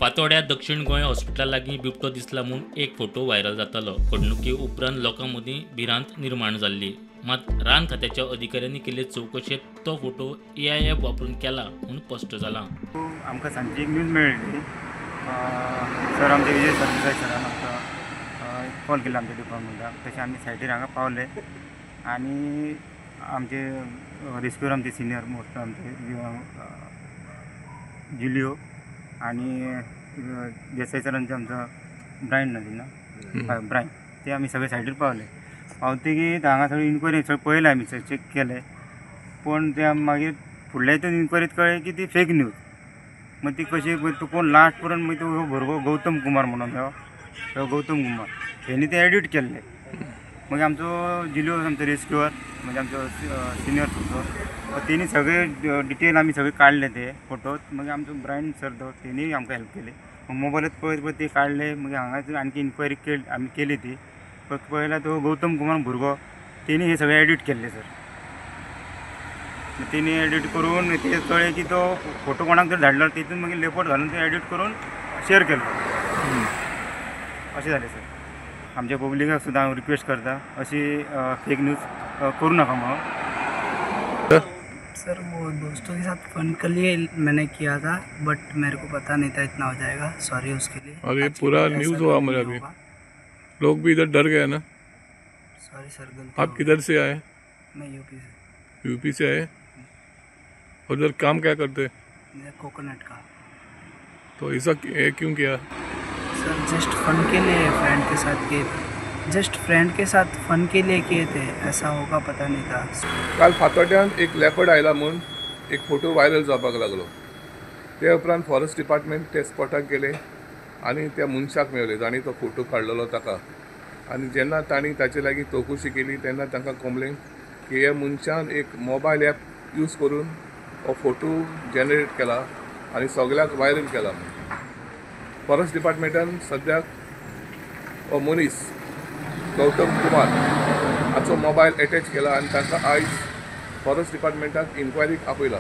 फातोड्या दक्षिण गोंय हॉस्पिटला लागीं बिबटो दिसला म्हूण एक फोटो व्हायरल जातालो. घडणुके उपरांत लोकां मदीं भिरांत निर्माण जाल्ली. मात रान खात्याच्या अधिकाऱ्यांनी केल्ले चवकशेंत तो फोटो AI app वापरून केला म्हूण स्पश्ट जाला. आमकां सांजची एक न्यूज मेळ्ळी. सर आमचे विजय सरदेसाय सरान आमकां कॉल केला आमच्या डिपार्टमेंटाक. तशें आमी सायटीर हांगा पावले आनी आमचे रेस्क्यूर आमचे सिनियर मोस्ट आमचे जुलियो आनी देसाय सरांचे आमचो ब्रायन ना ब्रायन ते आमी सगळे सायटीर पावले. पावतकीर हांगा सगळी इन्क्वायरी सगळें पळयलें आमी, सगळें चॅक केलें. पूण ते मागीर फुडल्या हितून इन्क्वायरीत कळ्ळें की ती फेक न्यूज. मागीर ती कशी तूं कोण लास्ट पर्यंत मागीर तो भुरगो गौतम कुमार म्हणून हो गौतम कुमार हेणी ते एडिट केल्ले. मागीर आमचो जिल्यो आमचो रेस्क्युअर म्हणजे आमचो सिनियर तो तेणी सगळे डिटेल आमी सगळे काडले ते फोटो. मागीर आमचो ब्रायन सर तो तेणी आमकां हेल्प केली. मोबायलात पळयत पळयत ते काडले. मागीर हांगा आणखी इन्क्वायरी केली आमी केली ती. पळयल्यार तो गौतम कुमार भुरगो तेणी हे सगळे एडिट केल्ले सर. तेणी एडिट करून ते कळ्ळें की तो फोटो कोणाक तरी धाडलो, तितून मागीर लेपोट घालून ते एडिट करून शेअर केलो. अशें जालें सर. आमच्या पब्लिकाक सुद्दां हांव रिक्वेस्ट करता अशी फेक न्यूज करूं नाका म्हणून. सर वो दोस्तों के साथ फन के लिए मैंने किया था, बट मेरे को पता नहीं था इतना हो जाएगा. सॉरी उसके लिए. और ये पूरा न्यूज़ हुआ मेरा, अभी लोग भी इधर डर गए ना. सॉरी सर, गलती. आप किधर से आए? मैं यूपी से. यूपी से आए और उधर काम क्या करते? कोकोनट का. तो ऐसा क्यों किया सर? जस्ट फन के लिए, फ्रेंड के साथ किए थे. जस्ट फ्रेंड के साथ फन के लिए किए थे, ऐसा होगा पता नहीं था. काल फातोड्यान एक लेपर्ड आयला म्हूण एक फोटो व्हायरल जावपाक लागलो. ते उपरांत फॉरेस्ट डिपार्टमेंट ते स्पॉटाक गेले आनी त्या मनशाक मेळ्ळे जाणी तो फोटो काडलेलो ताका. आनी जेन्ना तांणी ताचे लागीं चवकशी केली तेन्ना तांकां कळ्ळें की ह्या मनशान एक मोबायल एप यूज करून हो फोटो जनरेट केला आनी सगळ्याक व्हायरल केला. फॉरेस्ट डिपार्टमेंटान सद्याक हो मनीस गौतम कुमार हाचो मोबायल एटॅच केला आनी तांकां आयज फॉरेस्ट डिपार्टमेंटाक इन्क्वायरीक आपयला.